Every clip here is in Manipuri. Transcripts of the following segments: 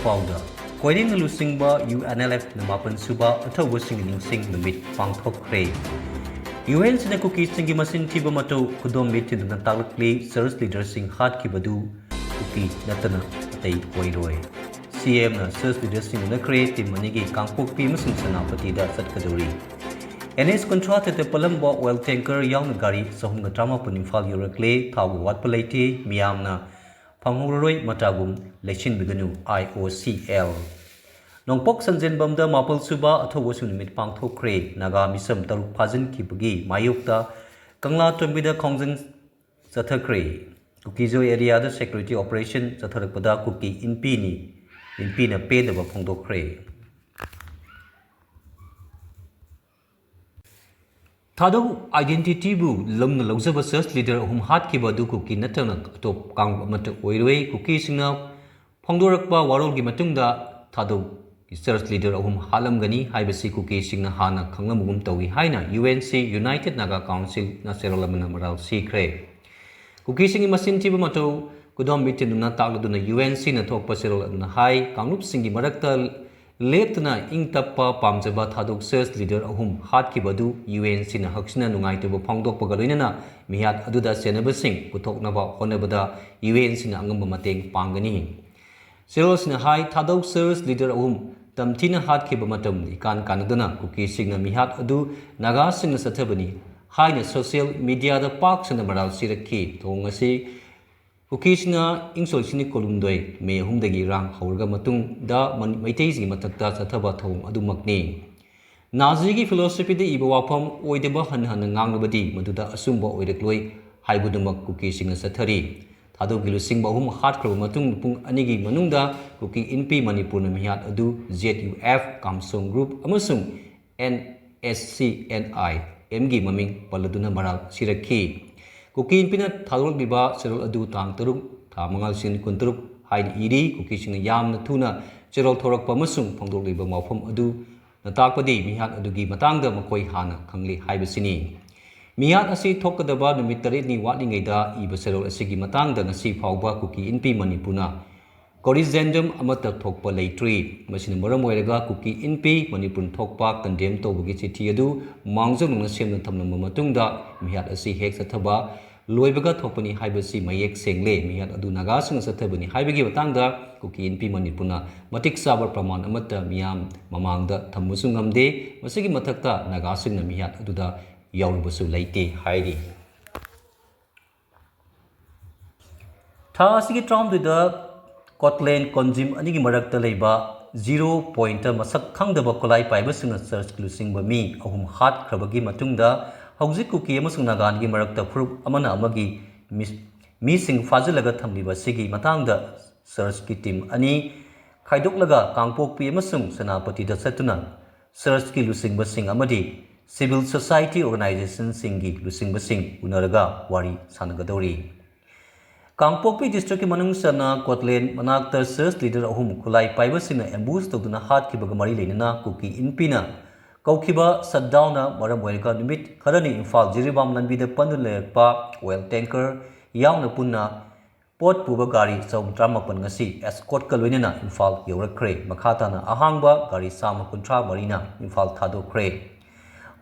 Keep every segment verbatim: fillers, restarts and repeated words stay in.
ꯄꯥꯎꯗ, ꯀꯣꯏꯔꯦꯡꯅ ꯂꯨꯆꯤꯡꯕ ꯌꯨ ꯑꯦꯟ ꯑꯦꯜ ꯑꯦꯐꯅ ꯃꯥꯄꯟ ꯁꯨꯕ ꯑꯊꯧꯕꯁꯤꯡꯒꯤ ꯅꯤꯡꯁꯤꯡ ꯅꯨꯃꯤꯠ ꯄꯥꯡꯊꯣꯛꯈ꯭ꯔꯦ꯫ ꯌꯨ ꯑꯦꯟ ꯁꯤꯅ ꯀꯨꯀꯤꯁꯤꯡꯒꯤ ꯃꯆꯤꯟ ꯊꯤꯕ ꯃꯇꯧ ꯈꯨꯗꯣꯝꯕꯤ ꯊꯤꯟꯗꯨꯅ ꯇꯥꯛꯂꯛꯂꯤ, ꯆꯔꯆ ꯂꯤꯗꯔꯁꯤꯡ ꯍꯥꯠꯈꯤꯕꯗꯨ ꯀꯨꯀꯤ ꯅꯠꯇꯅ ꯑꯇꯩ ꯑꯣꯏꯔꯣꯏ꯫ ꯁꯤ ꯑꯦꯝꯅ ꯆꯔꯆ ꯂꯤꯗꯔꯁꯤꯡ ꯎꯅꯈ꯭ꯔꯦ, ꯇꯤꯝ ꯑꯅꯤꯒꯤ ꯀꯥꯡꯄꯣꯛꯄꯤ ꯑꯃꯁꯨꯡ ꯁꯦꯅꯥꯄꯇꯤꯗ ꯆꯠꯀꯗꯧꯔꯤ꯫ ꯑꯦꯟ ꯑꯦꯁ ꯀꯨꯟꯊ꯭ꯔꯥ ꯇꯔꯦꯠꯇ ꯄꯜꯂꯝꯕ ꯑꯣꯏꯜ ꯇꯦꯡꯀꯔ ꯌꯥꯎꯅ ꯒꯥꯔꯤ ꯆꯍꯨꯝꯒ ꯇꯔꯥꯃꯥꯄꯟ ꯏꯝꯐꯥꯜ ꯌꯧꯔꯛꯂꯦ, ꯊꯥꯎꯒꯤ ꯑꯋꯥꯠꯄ ꯂꯩꯇꯦ, ꯃꯤꯌꯥꯝꯅ ꯐꯪꯍꯧꯔꯔꯣꯏ, ꯃꯇꯥꯒꯨꯝ ꯂꯩꯁꯤꯟꯕꯤꯒꯅꯨ, ꯑꯥꯏ ꯑꯣ ꯁꯤ ꯑꯦꯜ꯫ ꯅꯣꯡꯄꯣꯛ ꯁꯟꯖꯦꯟꯕꯝꯗ ꯃꯥꯄꯜ ꯁꯨꯕ ꯑꯊꯧꯕꯁꯨ ꯅꯨꯃꯤꯠ ꯄꯥꯡꯊꯣꯛꯈ꯭ꯔꯦ꯫ ꯅꯥꯒꯥ ꯃꯤꯆꯝ ꯇꯔꯨꯛ ꯐꯥꯖꯤꯟꯈꯤꯕꯒꯤ ꯃꯥꯌꯣꯛꯇ ꯀꯪꯂꯥ ꯇꯣꯝꯕꯤꯗ ꯈꯣꯡꯖꯪ ꯆꯠꯊꯈ꯭ꯔꯦ꯫ ꯀꯨꯀꯤꯖꯣ ꯑꯦꯔꯤꯌꯥꯗ ꯁꯦꯀ꯭ꯌꯨꯔꯤꯇꯤ ꯑꯣꯄꯔꯦꯁꯟ ꯆꯠꯊꯔꯛꯄꯗ ꯀꯨꯀꯤ ꯏꯟꯄꯤꯅꯤ, ꯏꯟꯄꯤꯅ ꯄꯦꯟꯗꯕ ꯐꯣꯡꯗꯣꯛꯈ꯭ꯔꯦ꯫ ꯊꯥꯗꯧ ꯑꯥꯏꯗꯦꯟꯇꯤꯇꯤꯕꯨ ꯂꯨꯝꯅ ꯂꯧꯖꯕ ꯆꯔꯆ ꯂꯤꯗꯔ ꯑꯍꯨꯝ ꯍꯥꯠꯈꯤꯕ ꯑꯗꯨ ꯀꯨꯀꯤ ꯅꯠꯇꯅ ꯑꯇꯣꯞꯄ ꯀꯥꯡꯂꯨꯞ ꯑꯃꯠꯇ ꯑꯣꯏꯔꯣꯏ꯫ ꯀꯨꯀꯤꯁꯤꯡꯅ ꯐꯣꯡꯗꯣꯔꯛꯄ ꯋꯥꯔꯣꯜꯒꯤ ꯃꯇꯨꯡꯗ ꯊꯥꯗꯧꯒꯤ ꯆꯔꯆ ꯂꯤꯗꯔ ꯑꯍꯨꯝ ꯍꯥꯠꯂꯝꯒꯅꯤ ꯍꯥꯏꯕꯁꯤ ꯀꯨꯀꯤꯁꯤꯡꯅ ꯍꯥꯟꯅ ꯈꯪꯂꯝꯕꯒꯨꯝ ꯇꯧꯏ ꯍꯥꯏꯅ U N C, united Naga ꯀꯥꯎꯟꯁꯤꯜꯅ ꯆꯦꯔꯣꯜ ꯑꯃꯅ ꯃꯔꯥꯜ ꯁꯤꯈ꯭ꯔꯦ꯫ ꯀꯨꯀꯤꯁꯤꯡꯒꯤ ꯃꯆꯤꯟ ꯊꯤꯕ ꯃꯇꯧ ꯈꯨꯗꯣꯝꯕꯤ ꯊꯤꯟꯗꯨꯅ ꯇꯥꯛꯂꯗꯨꯅ ꯌꯨ ꯑꯦꯟ ꯁꯤꯅ ꯊꯣꯛꯄ ꯆꯦꯔꯣꯜ ꯑꯗꯨꯅ ꯍꯥꯏ, ꯀꯥꯡꯂꯨꯞꯁꯤꯡꯒꯤ ꯃꯔꯛꯇ ꯂꯦꯞꯇꯅ ꯏꯪ ꯇꯞꯄ ꯄꯥꯝꯖꯕ ꯊꯥꯗꯣꯛ ꯆꯔꯆ ꯂꯤꯗꯔ ꯑꯍꯨꯝ ꯍꯥꯠꯈꯤꯕ ꯑꯗꯨ ꯌꯨ ꯑꯦꯟ ꯁꯤꯅ ꯍꯛꯆꯤꯟꯅ ꯅꯨꯡꯉꯥꯏꯇꯕ ꯐꯣꯡꯗꯣꯛꯄꯒ ꯂꯣꯏꯅꯅ ꯃꯤꯍꯥꯠ ꯑꯗꯨꯗ ꯆꯦꯟꯅꯕꯁꯤꯡ ꯄꯨꯊꯣꯛꯅꯕ ꯍꯣꯠꯅꯕꯗ ꯌꯨ ꯑꯦꯟ ꯁꯤꯅ ꯑꯉꯝꯕ ꯃꯇꯦꯡ ꯄꯥꯡꯒꯅꯤ꯫ ꯆꯦꯔꯣꯜ ꯑꯁꯤꯅ ꯍꯥꯏ, ꯊꯥꯗꯧ ꯆꯔꯆ ꯂꯤꯗꯔ ꯑꯍꯨꯝ ꯇꯝꯊꯤꯅ ꯍꯥꯠꯈꯤꯕ ꯃꯇꯝ ꯏꯀꯥꯟ ꯀꯥꯟꯅꯗꯅ ꯀꯨꯀꯤꯁꯤꯡꯅ ꯃꯤꯍꯥꯠ ꯑꯗꯨ ꯅꯥꯒꯥꯁꯤꯡꯅ ꯆꯠꯊꯕꯅꯤ ꯍꯥꯏꯅ ꯁꯣꯁꯤꯌꯦꯜ ꯃꯤꯗꯤꯌꯥꯗ ꯄꯥꯛ ꯁꯟꯅ ꯃꯔꯥꯜ ꯁꯤꯔꯛꯈꯤ꯫ ꯊꯧꯑꯣꯡ ꯑꯁꯤ ꯀꯨꯀꯤꯁꯤꯡꯅ ꯏꯪ ꯁꯣꯛ ꯂꯤꯁꯤꯡ ꯑꯅꯤ ꯀꯨꯟꯍꯨꯝꯗꯣꯏ ꯃꯦ ꯑꯍꯨꯝꯗꯒꯤ ꯏꯔꯥꯡ ꯍꯧꯔꯒ ꯃꯇꯨꯡꯗ ꯃꯅꯤ-, ꯃꯩꯇꯩꯁꯤꯡꯒꯤ ꯃꯊꯛꯇ ꯆꯠꯊꯕ ꯊꯧꯑꯣꯡ ꯑꯗꯨꯃꯛꯅꯤ꯫ ꯅꯥꯖꯤꯒꯤ ꯐꯤꯂꯣꯁꯣꯐꯤꯗ ꯏꯕ ꯋꯥꯐꯝ ꯑꯣꯏꯗꯕ ꯍꯟꯅ ꯍꯟꯅ ꯉꯥꯡꯂꯕꯗꯤ ꯃꯗꯨꯗ ꯑꯆꯨꯝꯕ ꯑꯣꯏꯔꯛꯂꯣꯏ ꯍꯥꯏꯕꯗꯨꯃꯛ ꯀꯨꯀꯤꯁꯤꯡꯅ ꯆꯠꯊꯔꯤ꯫ ꯊꯥꯗꯧꯒꯤ ꯂꯨꯆꯤꯡꯕ ꯑꯍꯨꯝ ꯍꯥꯠꯈ꯭ꯔꯕ ꯃꯇꯨꯡ ꯄꯨꯡ ꯑꯅꯤꯒꯤ ꯃꯅꯨꯡꯗ ꯀꯨꯀꯤ ꯏꯟꯄꯤ ꯃꯅꯤꯄꯨꯔꯅ ꯃꯤꯍꯥꯠ ꯑꯗꯨ Z U F, Kamson group ꯑꯃꯁꯨꯡ ꯑꯦꯟ ꯑꯦꯁ ꯁꯤ ꯑꯦꯟ ꯑꯥꯏ ꯑꯦꯝꯒꯤ ꯃꯃꯤꯡ ꯄꯜꯂꯗꯨꯅ ꯃꯔꯥꯜ ꯁꯤꯔꯛꯈꯤ꯫ ꯀꯨꯀꯤ ꯏꯟꯄꯤꯅ ꯊꯥꯗꯣꯔꯛꯂꯤꯕ ꯆꯦꯔꯣꯜ ꯑꯗꯨ ꯇꯥꯡ ꯇꯔꯨꯛ, ꯊꯥ ꯃꯉꯥ, ꯂꯤꯁꯤꯡ ꯀꯨꯟꯇꯔꯨꯛ ꯍꯥꯏꯅ ꯏꯔꯤ꯫ ꯀꯨꯀꯤꯁꯤꯡꯅ ꯌꯥꯝꯅ ꯊꯨꯅ ꯆꯦꯔꯣꯜ ꯊꯣꯔꯛꯄ ꯑꯃꯁꯨꯡ ꯐꯣꯡꯗꯣꯛꯂꯤꯕ ꯋꯥꯐꯝ ꯑꯗꯨꯅ ꯇꯥꯛꯄꯗꯤ ꯃꯤꯍꯥꯠ ꯑꯗꯨꯒꯤ ꯃꯇꯥꯡꯗ ꯃꯈꯣꯏ ꯍꯥꯟꯅ ꯈꯪꯂꯤ ꯍꯥꯏꯕꯁꯤꯅꯤ꯫ ꯃꯤꯍꯥꯠ ꯑꯁꯤ ꯊꯣꯛꯀꯗꯕ ꯅꯨꯃꯤꯠ ꯇꯔꯦꯠꯅꯤ ꯋꯥꯠꯂꯤꯉꯩꯗ ꯏꯕ ꯆꯦꯔꯣꯜ ꯑꯁꯤꯒꯤ ꯃꯇꯥꯡꯗ ꯉꯁꯤ ꯐꯥꯎꯕ ꯀꯨꯀꯤ ꯏꯟꯄꯤ ꯃꯅꯤꯄꯨꯔꯅ ꯀꯣꯔꯤꯖꯦꯟꯗꯝ ꯑꯃꯠꯇ ꯊꯣꯛꯄ ꯂꯩꯇ꯭ꯔꯤ꯫ ꯃꯁꯤꯅ ꯃꯔꯝ ꯑꯣꯏꯔꯒ ꯀꯨꯀꯤ ꯏꯟꯄꯤ ꯃꯅꯤꯄꯨꯔꯅ ꯊꯣꯛꯄ ꯀꯟꯗꯦꯝ ꯇꯧꯕꯒꯤ ꯆꯤꯊꯤ ꯑꯗꯨ ꯃꯥꯡꯖꯧꯅꯅ ꯁꯦꯝꯅ ꯊꯝꯂꯝꯕ ꯃꯇꯨꯡꯗ ꯃꯤꯍꯥꯠ ꯑꯁꯤ ꯍꯦꯛ ꯆꯠꯊꯕ ꯂꯣꯏꯕꯒ ꯊꯣꯛꯄꯅꯤ ꯍꯥꯏꯕꯁꯤ ꯃꯌꯦꯛ ꯁꯦꯡꯂꯦ꯫ ꯃꯤꯍꯥꯠ ꯑꯗꯨ ꯅꯥꯒꯥꯁꯤꯡꯅ ꯆꯠꯊꯕꯅꯤ ꯍꯥꯏꯕꯒꯤ ꯃꯇꯥꯡꯗ ꯀꯨꯀꯤ ꯏꯟꯄꯤ ꯃꯅꯤꯄꯨꯔꯅ ꯃꯇꯤꯛ ꯆꯥꯕ ꯄ꯭ꯔꯃꯥꯟ ꯑꯃꯠꯇ ꯃꯤꯌꯥꯝ ꯃꯃꯥꯡꯗ ꯊꯝꯕꯁꯨ ꯉꯝꯗꯦ꯫ ꯃꯁꯤꯒꯤ ꯃꯊꯛꯇ ꯅꯥꯒꯥꯁꯤꯡꯅ ꯃꯤꯍꯥꯠ ꯑꯗꯨꯗ ꯌꯥꯎꯔꯨꯕꯁꯨ ꯂꯩꯇꯦ ꯍꯥꯏꯔꯤ꯫ ꯊꯥ ꯑꯁꯤꯒꯤ ꯇꯔꯥꯍꯨꯝꯗꯣꯏꯗ ꯀꯣꯠꯂꯦꯟ ꯀꯣꯟꯖꯤꯝ ꯑꯅꯤꯒꯤ ꯃꯔꯛꯇ ꯂꯩꯕ ꯖꯤꯔꯣ ꯄꯣꯏꯟꯠꯇ ꯃꯁꯛ ꯈꯪꯗꯕ ꯈꯨꯠꯂꯥꯏ ꯄꯥꯏꯕꯁꯤꯡꯅ ꯆꯔꯆꯀꯤ ꯂꯨꯆꯤꯡꯕ ꯃꯤ ꯑꯍꯨꯝ ꯍꯥꯠꯈ꯭ꯔꯕꯒꯤ ꯃꯇꯨꯡꯗ ꯍꯧꯖꯤꯛ ꯀꯨꯀꯤ ꯑꯃꯁꯨꯡ ꯅꯥꯒꯥꯒꯤ ꯃꯔꯛꯇ ꯐꯨꯔꯨꯞ ꯑꯃꯅ ꯑꯃꯒꯤ ꯃꯤ-, ꯃꯤꯁꯤꯡ ꯐꯥꯖꯤꯜꯂꯒ ꯊꯝꯂꯤꯕ ꯑꯁꯤꯒꯤ ꯃꯇꯥꯡꯗ ꯆꯔꯆꯀꯤ ꯇꯤꯝ ꯑꯅꯤ ꯈꯥꯏꯗꯣꯛꯂꯒ ꯀꯥꯡꯄꯣꯛꯄꯤ ꯑꯃꯁꯨꯡ ꯁꯦꯅꯥꯄꯇꯤꯗ ꯆꯠꯇꯨꯅ ꯆꯔꯆꯀꯤ ꯂꯨꯆꯤꯡꯕꯁꯤꯡ ꯑꯃꯗꯤ ꯁꯤꯚꯤꯜ ꯁꯣꯁꯥꯏꯇꯤ ꯑꯣꯔꯒꯅꯥꯏꯖꯦꯁꯟꯁꯤꯡꯒꯤ ꯂꯨꯆꯤꯡꯕꯁꯤꯡ ꯎꯅꯔꯒ ꯋꯥꯔꯤ ꯁꯥꯟꯅꯒꯗꯧꯔꯤ꯫ ꯀꯥꯡꯄꯣꯛꯄꯤ ꯗꯤꯁꯇ꯭ꯔꯤꯛꯀꯤ ꯃꯅꯨꯡ ꯆꯟꯅ ꯀꯣꯠꯂꯦꯟ ꯃꯅꯥꯛꯇ ꯆꯔꯆ ꯂꯤꯗꯔ ꯑꯍꯨꯝ ꯈꯨꯠꯂꯥꯏ ꯄꯥꯏꯕꯁꯤꯡꯅ ꯑꯦꯝꯕꯨꯁ ꯇꯧꯗꯨꯅ ꯍꯥꯠꯈꯤꯕꯒ ꯃꯔꯤ ꯂꯩꯅꯅ ꯀꯨꯀꯤ ꯏꯟꯄꯤꯅ ꯀꯧꯈꯤꯕ ꯁꯠꯗꯥꯎꯟꯅ ꯃꯔꯝ ꯑꯣꯏꯔꯒ ꯅꯨꯃꯤꯠ ꯈꯔꯅꯤ ꯏꯝꯐꯥꯜ ꯖꯤꯔꯤꯕꯥꯝ ꯂꯝꯕꯤꯗ ꯄꯟꯗꯨꯅ ꯂꯩꯔꯛꯄ ꯑꯣꯏꯜ ꯇꯦꯡꯀꯔ ꯌꯥꯎꯅ ꯄꯨꯟꯅ ꯄꯣꯠ ꯄꯨꯕ ꯒꯥꯔꯤ ꯆꯍꯨꯝ ꯇꯔꯥꯃꯥꯄꯟ ꯉꯁꯤ ꯑꯦꯁꯀꯣꯠꯀ ꯂꯣꯏꯅꯅ ꯏꯝꯐꯥꯜ ꯌꯧꯔꯛꯈ꯭ꯔꯦ꯫ ꯃꯈꯥ ꯇꯥꯅ ꯑꯍꯥꯡꯕ ꯒꯥꯔꯤ ꯆꯥꯝꯃ ꯀꯨꯟꯊ꯭ꯔꯥ ꯃꯔꯤꯅ ꯏꯝꯐꯥꯜ ꯊꯥꯗꯣꯛꯈ꯭ꯔꯦ꯫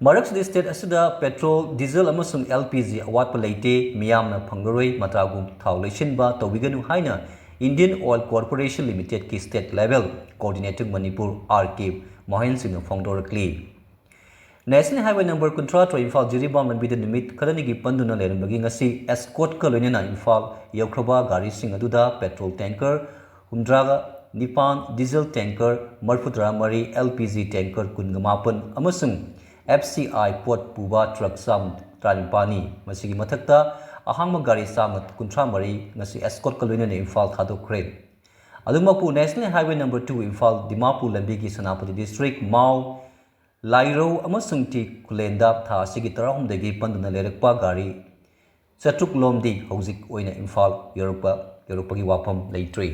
ꯃꯔꯛꯁꯤꯗ ꯁ꯭ꯇꯦꯠ ꯑꯁꯤꯗ ꯄꯦꯇ꯭ꯔꯣꯜ, ꯗꯤꯖꯜ ꯑꯃꯁꯨꯡ ꯑꯦꯜ ꯄꯤ ꯖꯤ ꯑꯋꯥꯠꯄ ꯂꯩꯇꯦ꯫ ꯃꯤꯌꯥꯝꯅ ꯐꯪꯂꯔꯣꯏ, ꯃꯇꯥꯒꯨꯝ ꯊꯥꯎ ꯂꯩꯁꯤꯟꯕ ꯇꯧꯕꯤꯒꯅꯨ ꯍꯥꯏꯅ ꯏꯟꯗꯤꯌꯟ ꯑꯣꯏꯜ ꯀꯣꯔꯄꯣꯔꯦꯁꯟ ꯂꯤꯃꯤꯇꯦꯗꯀꯤ state level coordinator Manipur R K Mohan ꯁꯤꯡꯅ ꯐꯣꯡꯗꯣꯔꯛꯂꯤ꯫ ꯅꯦꯁꯅꯦꯜ ꯍꯥꯏꯋꯦ ꯅꯝꯕꯔ ꯀꯨꯟꯊ꯭ꯔꯥ ꯇꯔꯨꯛ ꯏꯝꯐꯥꯜ ꯖꯤꯔꯤꯕꯥꯝ ꯂꯝꯕꯤꯗ ꯅꯨꯃꯤꯠ ꯈꯔꯅꯤꯒꯤ ꯄꯟꯗꯨꯅ ꯂꯩꯔꯝꯕꯒꯤ ꯉꯁꯤ ꯑꯦꯁꯀꯣꯠꯀ ꯂꯣꯏꯅꯅ ꯏꯝꯐꯥꯜ ꯌꯧꯈ꯭ꯔꯕ ꯒꯥꯔꯤꯁꯤꯡ ꯑꯗꯨꯗ ꯄꯦꯇ꯭ꯔꯣꯜ ꯇꯦꯡꯀꯔ ꯍꯨꯝꯗ꯭ꯔꯥꯒ ꯅꯤꯄꯥꯟ, ꯗꯤꯖꯜ ꯇꯦꯡꯀꯔ ꯃꯔꯤꯐꯨꯇꯔꯥ ꯃꯔꯤ, ꯑꯦꯜ ꯄꯤ ꯖꯤ ꯇꯦꯡꯀꯔ ꯀꯨꯟꯒ ꯃꯥꯄꯟ ꯑꯃꯁꯨꯡ ꯑꯦꯐ ꯁꯤ ꯑꯥꯏ ꯄꯣꯠ ꯄꯨꯕ ꯇ꯭ꯔꯛ ꯆꯥꯝꯃ ꯇꯔꯥꯅꯤꯄꯥꯟꯅꯤ꯫ ꯃꯁꯤꯒꯤ ꯃꯊꯛꯇ ꯑꯍꯥꯡꯕ ꯒꯥꯔꯤ ꯆꯥꯝꯃ ꯀꯨꯟꯊ꯭ꯔꯥ ꯃꯔꯤ ꯉꯁꯤ ꯑꯦꯁꯀꯣꯠꯀ ꯂꯣꯏꯅꯅ ꯏꯝꯐꯥꯜ ꯊꯥꯗꯣꯛꯈ꯭ꯔꯦ꯫ ꯑꯗꯨꯃꯛꯄꯨ national highway number two Imphal Dimapur ꯂꯝꯕꯤꯒꯤ ꯁꯦꯅꯥꯄꯇꯤ ꯗꯤꯁꯇ꯭ꯔꯤꯛ ꯃꯥꯎ ꯂꯥꯏꯔꯧ ꯑꯃꯁꯨꯡ ꯇꯤ ꯈꯨꯂꯦꯟꯗ ꯊꯥ ꯑꯁꯤꯒꯤ ꯇꯔꯥꯍꯨꯝꯗꯣꯏꯒꯤ ꯄꯟꯗꯨꯅ ꯂꯩꯔꯛꯄ ꯒꯥꯔꯤ ꯆꯥꯇ꯭ꯔꯨꯛ ꯂꯣꯝꯗꯤ ꯍꯧꯖꯤꯛ ꯑꯣꯏꯅ ꯏꯝꯐꯥꯜ ꯌꯧꯔꯛꯄ, ꯌꯧꯔꯛꯄꯒꯤ ꯋꯥꯐꯝ ꯂꯩꯇ꯭ꯔꯤ꯫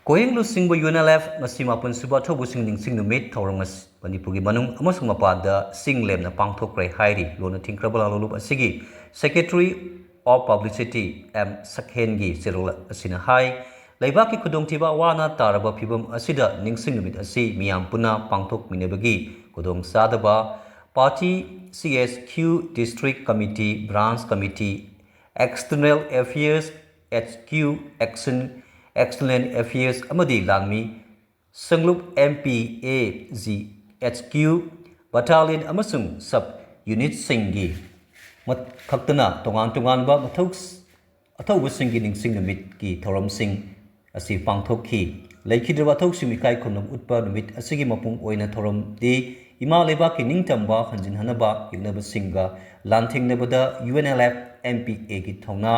ꯀꯣꯍꯤꯡ ꯂꯨꯆꯤꯡꯕ ꯌꯨ ꯑꯦꯟ ꯑꯦꯜ ꯑꯦꯐ ꯉꯁꯤ ꯃꯥꯄꯟ ꯁꯨꯕ ꯑꯊꯧꯕꯁꯤꯡ ꯅꯤꯡꯁꯤꯡ ꯅꯨꯃꯤꯠ ꯊꯧꯔꯝ ꯑꯁꯤ ꯃꯅꯤꯄꯨꯔꯒꯤ ꯃꯅꯨꯡ ꯑꯃꯁꯨꯡ ꯃꯄꯥꯟꯗ ꯆꯤꯡ ꯂꯦꯝꯅ ꯄꯥꯡꯊꯣꯛꯈ꯭ꯔꯦ ꯍꯥꯏꯔꯤ꯫ ꯂꯣꯟꯅ ꯊꯤꯡꯈ꯭ꯔꯕ ꯂꯥꯂꯣꯡꯂꯨꯞ ꯑꯁꯤꯒꯤ ꯁꯦꯀ꯭ꯔꯦꯇꯔꯤ of Publicity M ꯁꯛꯍꯦꯟꯒꯤ ꯆꯦꯔꯣꯜ ꯑꯁꯤꯅ ꯍꯥꯏ, ꯂꯩꯕꯥꯛꯀꯤ ꯈꯨꯗꯣꯡꯊꯤꯕ ꯑꯋꯥ ꯑꯅꯥ ꯇꯥꯔꯕ ꯐꯤꯕꯝ ꯑꯁꯤꯗ ꯅꯤꯡꯁꯤꯡ ꯅꯨꯃꯤꯠ ꯑꯁꯤ ꯃꯤꯌꯥꯝ ꯄꯨꯟꯅ ꯄꯥꯡꯊꯣꯛꯃꯤꯟꯅꯕꯒꯤ ꯈꯨꯗꯣꯡꯆꯥꯗꯕ party, C S Q, District Committee, Branch Committee, External Affairs, H Q, Action, External Affairs ꯑꯃꯗꯤ ꯂꯥꯟꯃꯤ ꯁꯪꯂꯨꯞ M P A G H Q, Battalion ꯑꯃꯁꯨꯡ Sub Unitꯁꯤꯡꯒꯤ ꯃꯊꯛꯇꯅ ꯇꯣꯉꯥꯟ ꯇꯣꯉꯥꯟꯕ ꯃꯊꯧ ꯑꯊꯧꯕꯁꯤꯡꯒꯤ ꯅꯤꯡꯁꯤꯡ ꯅꯨꯃꯤꯠꯀꯤ ꯊꯧꯔꯝꯁꯤꯡ ꯑꯁꯤ ꯄꯥꯡꯊꯣꯛꯈꯤ꯫ ꯂꯩꯈꯤꯗ꯭ꯔꯕ ꯑꯊꯧꯁꯤꯡꯕꯨ ꯏꯀꯥꯏ ꯈꯨꯝꯅꯕ ꯎꯠꯄ ꯅꯨꯃꯤꯠ ꯑꯁꯤꯒꯤ ꯃꯄꯨꯡ ꯑꯣꯏꯅ ꯊꯧꯔꯝꯗꯤ ꯏꯃꯥ ꯂꯩꯕꯥꯛꯀꯤ ꯅꯤꯡꯇꯝꯕ ꯍꯟꯖꯤꯟꯍꯟꯅꯕ ꯌꯦꯛꯅꯕꯁꯤꯡꯒ ꯂꯥꯟꯊꯦꯡꯅꯕꯗ U N L F M P Aꯒꯤ ꯊꯧꯅꯥ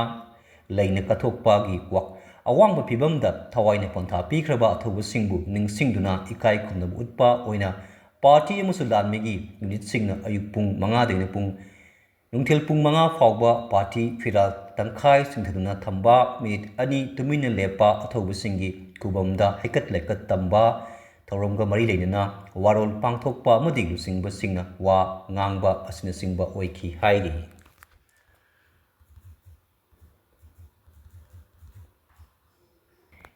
ꯂꯩꯅ ꯀꯠꯊꯣꯛꯄꯒꯤ ꯋꯥ-, ꯑꯋꯥꯡꯕ ꯐꯤꯕꯝꯗ ꯊꯋꯥꯏꯅ ꯄꯣꯟꯊꯥ ꯄꯤꯈ꯭ꯔꯕ ꯑꯊꯧꯕꯁꯤꯡꯕꯨ ꯅꯤꯡꯁꯤꯡꯗꯨꯅ ꯏꯀꯥꯏ ꯈꯨꯝꯅꯕ ꯎꯠꯄ ꯑꯣꯏꯅ party ꯑꯃꯁꯨꯡ ꯂꯥꯟꯃꯤꯒꯤ unitꯁꯤꯡꯅ ꯑꯌꯨꯛ ꯄꯨꯡ ꯃꯉꯥꯗꯒꯤꯅ ꯄꯨꯡ, ꯅꯨꯡꯊꯤꯜ ꯄꯨꯡ ꯃꯉꯥ ꯐꯥꯎꯕ party ꯐꯤꯔꯥꯜ ꯇꯪꯈꯥꯏ ꯆꯤꯡꯊꯗꯨꯅ ꯊꯝꯕ, ꯃꯤꯅꯤꯠ ꯑꯅꯤ ꯇꯨꯃꯤꯟꯅ ꯂꯦꯞꯄ, ꯑꯊꯧꯕꯁꯤꯡꯒꯤ ꯈꯨꯕꯝꯗ ꯍꯩꯀꯠ ꯂꯩꯀꯠ ꯇꯝꯕ, ꯊꯧꯔꯝꯒ ꯃꯔꯤ ꯂꯩꯅꯅ ꯋꯥꯔꯣꯜ ꯄꯥꯡꯊꯣꯛꯄ ꯑꯃꯗꯤ ꯂꯨꯆꯤꯡꯕꯁꯤꯡꯅ ꯋꯥ ꯉꯥꯡꯕ ꯑꯁꯤꯅꯆꯤꯡꯕ ꯑꯣꯏꯈꯤ ꯍꯥꯏꯔꯤ꯫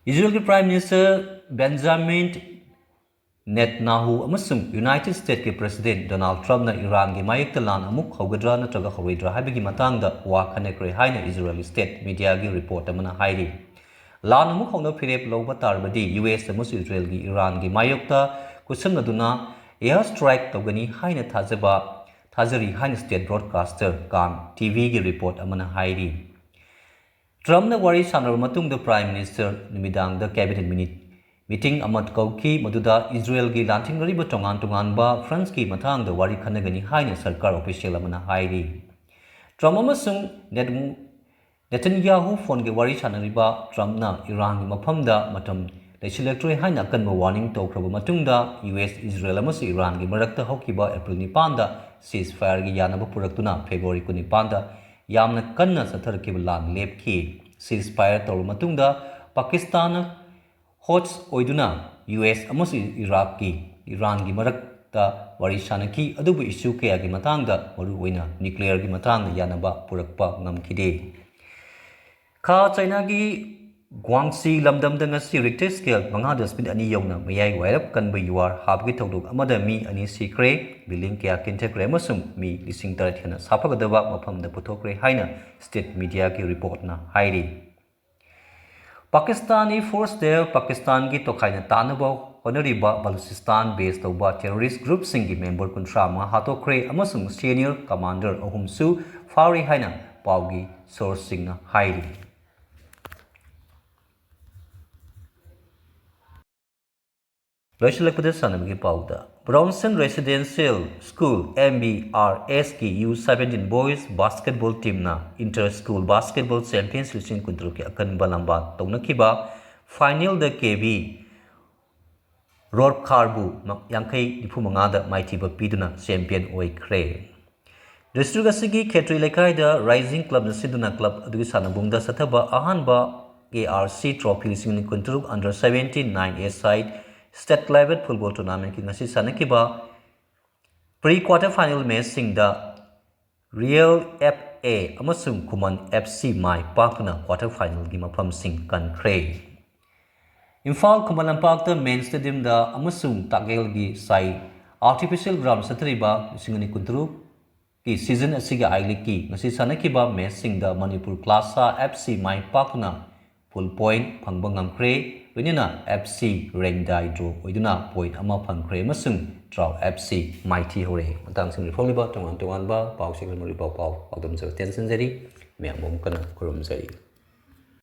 ꯏꯖꯔꯦꯜꯒꯤ Prime Minister Benjamin ꯅꯦꯇꯟꯌꯥꯍꯨ ꯑꯃꯁꯨꯡ United Statesꯀꯤ President Donald Trumpꯅ ꯏꯔꯥꯟꯒꯤ ꯃꯥꯌꯣꯛꯇ ꯂꯥꯟ ꯑꯃꯨꯛ ꯍꯧꯒꯗ꯭ꯔꯥ ꯅꯠꯇ꯭ꯔꯒ ꯍꯧꯔꯣꯏꯗ꯭ꯔꯥ ꯍꯥꯏꯕꯒꯤ ꯃꯇꯥꯡꯗ ꯋꯥ ꯈꯟꯅꯈ꯭ꯔꯦ ꯍꯥꯏꯅ ꯏꯖꯔꯦꯜꯒꯤ state mediaꯒꯤ report ꯑꯃꯅ ꯍꯥꯏꯔꯤ꯫ ꯂꯥꯟ ꯑꯃꯨꯛ ꯍꯧꯅ ꯐꯤꯔꯦꯞ ꯂꯧꯕ ꯇꯥꯔꯕꯗꯤ U S ꯑꯃꯁꯨꯡ ꯏꯖꯔꯦꯜꯒꯤ ꯏꯔꯥꯟꯒꯤ ꯃꯥꯌꯣꯛꯇ ꯈꯨꯠꯁꯝꯅꯗꯨꯅ air strike ꯇꯧꯒꯅꯤ ꯍꯥꯏꯅ ꯊꯥꯖꯕ, ꯊꯥꯖꯔꯤ ꯍꯥꯏꯅ state broadcaster ꯀꯥꯟ TVꯒꯤ report ꯑꯃꯅ ꯍꯥꯏꯔꯤ꯫ ꯇ꯭ꯔꯝꯞꯅ ꯋꯥꯔꯤ ꯁꯥꯟꯅꯔꯕ ꯃꯇꯨꯡꯗ Prime Minister ꯅꯨꯃꯤꯗꯥꯡꯗ cabinet minute meeting ꯑꯃ ꯀꯧꯈꯤ, ꯃꯗꯨꯗ ꯏꯖꯔꯦꯜꯒꯤ ꯂꯥꯟꯊꯦꯡꯅꯔꯤꯕ ꯇꯣꯉꯥꯟ ꯇꯣꯉꯥꯟꯕ frontꯀꯤ ꯃꯇꯥꯡꯗ ꯋꯥꯔꯤ ꯈꯟꯅꯒꯅꯤ ꯍꯥꯏꯅ ꯁꯔꯀꯥꯔ official ꯑꯃꯅ ꯍꯥꯏꯔꯤ꯫ ꯇ꯭ꯔꯝꯞ ꯑꯃꯁꯨꯡ ꯅꯦꯠ-, ꯅꯦꯇꯟꯌꯥꯍꯨ phoneꯒꯤ ꯋꯥꯔꯤ ꯁꯥꯟꯅꯔꯤꯕ ꯇ꯭ꯔꯝꯞꯅ ꯏꯔꯥꯟꯒꯤ ꯃꯐꯝꯗ ꯃꯇꯝ ꯂꯩꯁꯤꯜꯂꯛꯇ꯭ꯔꯦ ꯍꯥꯏꯅ ꯑꯀꯟꯕ warning ꯇꯧꯈ꯭ꯔꯕ ꯃꯇꯨꯡꯗ U S ꯏꯖꯔꯦꯜ ꯑꯃꯁꯨꯡ ꯏꯔꯥꯟꯒꯤ ꯃꯔꯛꯇ ꯍꯧꯈꯤꯕ April ꯅꯤꯄꯥꯟꯗ ceasefire ꯒꯤ ꯌꯥꯅꯕ ꯄꯨꯔꯛꯇꯨꯅ February ꯀꯨꯟꯅꯤꯄꯥꯟꯗ ꯌꯥꯝꯅ ꯀꯟꯅ ꯆꯠꯊꯔꯛꯈꯤꯕ ꯂꯥꯟ ꯂꯦꯞꯈꯤ꯫ Ceasefire ꯇꯧꯔꯕ ꯃꯇꯨꯡꯗ ꯄꯥꯀꯤꯁꯇꯥꯟꯅ host ꯑꯣꯏꯗꯨꯅ U S ꯑꯃꯁꯨꯡ ꯏꯔꯥꯛꯀꯤ, ꯏꯔꯥꯟꯒꯤ ꯃꯔꯛ ꯇ ꯋꯥꯔꯤ ꯁꯥꯅꯈꯤ, ꯑꯗꯨꯕꯨ ꯏꯁꯨ ꯀꯌꯥꯒꯤ ꯃꯇꯥꯡꯗ, ꯃꯔꯨꯑꯣꯏꯅ ꯅ꯭ꯌꯨꯀ꯭ꯂꯤꯌꯔꯒꯤ ꯃꯇꯥꯡꯗ ꯌꯥꯅꯕ ꯄꯨꯔꯛꯄ ꯉꯝꯈꯤꯗꯦ꯫ ꯈꯥ ꯆꯥꯏꯅꯥꯒꯤ ꯒ꯭ꯋꯥꯡꯁꯤ ꯂꯝꯗꯝꯗ ꯉꯁꯤ ꯔꯤꯛꯇꯔ ꯁ꯭ꯀꯦꯜ ꯃꯉꯥ ꯗꯁꯃꯤꯛ ꯑꯅꯤ ꯌꯧꯅ ꯃꯌꯥꯏ ꯋꯥꯏꯔꯞ ꯀꯟꯕ ꯌꯨꯍꯥꯔ ꯍꯥꯕꯒꯤ ꯊꯧꯗꯣꯛ ꯑꯃꯗ ꯃꯤ ꯑꯅꯤ ꯁꯤꯈ꯭ꯔꯦ, ꯕꯤꯜꯗꯤꯡ ꯀꯌꯥ ꯀꯤꯟꯊꯈ꯭ꯔꯦ ꯑꯃꯁꯨꯡ ꯃꯤ ꯂꯤꯁꯤꯡ ꯇꯔꯦꯠ ꯍꯦꯟꯅ ꯁꯥꯐꯒꯗꯕ ꯃꯐꯝꯗ ꯄꯨꯊꯣꯛꯈ꯭ꯔꯦ ꯍꯥꯏꯅ ꯁ꯭ꯇꯦꯠ ꯃꯤꯗꯤꯌꯥꯒꯤ ꯔꯤꯄꯣꯔꯠꯅ ꯍꯥꯏꯔꯤ꯫ ꯄꯥꯀꯤꯁꯇꯥꯅꯤ ꯐꯣꯔꯁꯇ ꯄꯥꯀꯤꯁꯇꯥꯟꯒꯤ ꯇꯣꯈꯥꯏꯅ ꯇꯥꯅꯕ ꯍꯣꯠꯅꯔꯤꯕ ꯕꯂꯨꯆꯤꯁꯇꯥꯟ ꯕꯦꯁ ꯇꯧꯕ ꯇꯦꯔꯣꯔꯤꯁ ꯒ꯭ꯔꯨꯞꯁꯤꯡꯒꯤ ꯃꯦꯝꯕꯔ ꯀꯨꯟꯊ꯭ꯔꯥ ꯃꯉꯥ ꯍꯥꯠꯇꯣꯛꯈ꯭ꯔꯦ ꯑꯃꯁꯨꯡ ꯁꯦꯅꯤꯌꯔ ꯀꯃꯥꯟꯗꯔ ꯑꯍꯨꯝꯁꯨ ꯐꯥꯎꯔꯤ ꯍꯥꯏꯅ ꯄꯥꯎꯒꯤ ꯁꯣꯔꯁꯁꯤꯡꯅ ꯍꯥꯏꯔꯤ꯫ ꯂꯣꯏꯁꯤꯜꯂꯛꯄꯗ ꯁꯥꯟꯅꯕꯒꯤ ꯄꯥꯎꯗ, Brownson residential school, M B R ꯑꯦꯁꯀꯤ ꯌꯨ ꯁꯕꯦꯟꯇꯤꯟ ꯕꯣꯏꯁ ꯕꯥꯁꯀꯦꯠꯕꯣꯜ ꯇꯤꯝꯅ ꯏꯟꯇꯔ ꯁ꯭ꯀꯨꯜ ꯕꯥꯁꯀꯦꯠꯕꯣꯜ ꯆꯦꯝꯄꯤꯌꯟꯁ ꯂꯤꯁꯤꯡ ꯀꯨꯟꯇꯔꯨꯛꯀꯤ ꯑꯀꯟꯕ ꯂꯝꯕꯥ ꯇꯧꯅꯈꯤꯕ ꯐꯥꯏꯅꯦꯜꯗ ꯀꯦ ꯕꯤ ꯔꯣꯔꯈꯥꯔꯕꯨ ꯌꯥꯡꯈꯩ ꯅꯤꯐꯨ ꯃꯉꯥꯗ ꯃꯥꯏꯊꯤꯕ ꯄꯤꯗꯨꯅ ꯆꯦꯝꯄꯤꯌꯟ ꯑꯣꯏꯈ꯭ꯔꯦ꯫ ꯗꯤꯁꯇ꯭ꯔꯤꯛ ꯑꯁꯤꯒꯤ ꯈꯦꯇ꯭ꯔꯤ ꯂꯩꯀꯥꯏꯗ ꯔꯥꯏꯖꯤꯡ ꯀ꯭ꯂꯕꯅ ꯁꯤꯟꯗꯨꯅ ꯀ꯭ꯂꯕ ꯑꯗꯨꯒꯤ ꯁꯥꯟꯅꯕꯨꯡꯗ ꯆꯠꯊꯕ ꯑꯍꯥꯟꯕ ꯑꯦ ꯑꯥꯔ ꯁꯤ ꯇ꯭ꯔꯣꯐꯤ ꯂꯤꯁꯤꯡ ꯑꯅꯤ ꯀꯨꯟꯇꯔꯨꯛ under seventeen nine A side state level football tournamentꯀꯤ ꯉꯁꯤ ꯁꯥꯟꯅꯈꯤꯕ ꯄ꯭ꯔꯤ ꯀ꯭ꯋꯥꯇꯔ ꯐꯥꯏꯅꯦꯜ ꯃꯦꯆꯁꯤꯡꯗ ꯔꯤꯌꯦꯜ ꯑꯦꯐ ꯑꯦ ꯑꯃꯁꯨꯡ ꯈꯨꯃꯟ ꯑꯦꯐ ꯁꯤ ꯃꯥꯏ ꯄꯥꯛꯇꯨꯅ ꯀ꯭ꯋꯥꯇꯔ ꯐꯥꯏꯅꯦꯜꯒꯤ ꯃꯐꯝꯁꯤꯡ ꯀꯟꯈ꯭ꯔꯦ꯫ ꯏꯝꯐꯥꯜ ꯈꯨꯃꯟ ꯂꯝꯄꯥꯛꯇ ꯃꯦꯟ ꯁ꯭ꯇꯦꯗꯤꯌꯝꯗ ꯑꯃꯁꯨꯡ ꯇꯥꯛꯌꯦꯜꯒꯤ ꯁꯥꯏ ꯑꯥꯔꯇꯤꯐꯤꯁꯤꯌꯦꯜ ꯒ꯭ꯔꯥꯎꯟ ꯆꯠꯊꯔꯤꯕ ꯂꯤꯁꯤꯡ ꯑꯅꯤ ꯀꯨꯟꯇꯔꯨꯛꯀꯤ ꯁꯤꯖꯟ ꯑꯁꯤꯒꯤ ꯑꯥꯏ ꯂꯤꯒꯀꯤ ꯉꯁꯤ ꯁꯥꯟꯅꯈꯤꯕ ꯃꯦꯆꯁꯤꯡꯗ ꯃꯅꯤꯄꯨꯔ ꯀ꯭ꯂꯥꯁꯥ ꯑꯦꯐ ꯁꯤ ꯃꯥꯏ ꯄꯥꯛꯇꯨꯅ ꯐꯨꯜ ꯄꯣꯏꯟꯠ ꯐꯪꯕ ꯉꯝꯈ꯭ꯔꯦ꯫ ꯂꯣꯏꯅꯅ ꯑꯦꯐ ꯁꯤ ꯔꯦꯡꯗꯥꯏ ꯗ꯭ꯔꯣ ꯑꯣꯏꯗꯨꯅ ꯄꯣꯏꯟꯠ ꯑꯃ ꯐꯪꯈ꯭ꯔꯦ ꯑꯃꯁꯨꯡ ꯇ꯭ꯔꯥꯎ ꯑꯦꯐ ꯁꯤ ꯃꯥꯏꯊꯤꯍꯧꯔꯦ꯫ ꯃꯇꯥꯡꯁꯤꯡꯗ ꯐꯣꯡꯂꯤꯕ ꯇꯣꯉꯥꯟ ꯇꯣꯉꯥꯟꯕ ꯄꯥꯎꯁꯤꯡ ꯃꯔꯨ ꯄꯥꯎ ꯄꯥꯎ ꯄꯥꯎꯗꯝꯖꯕ ꯇꯦꯟꯁꯤꯟꯖꯔꯤ꯫ ꯃꯌꯥꯝꯕꯨ ꯑꯃꯨꯛ ꯍꯟꯅ ꯈꯨꯔꯨꯝꯖꯔꯤ꯫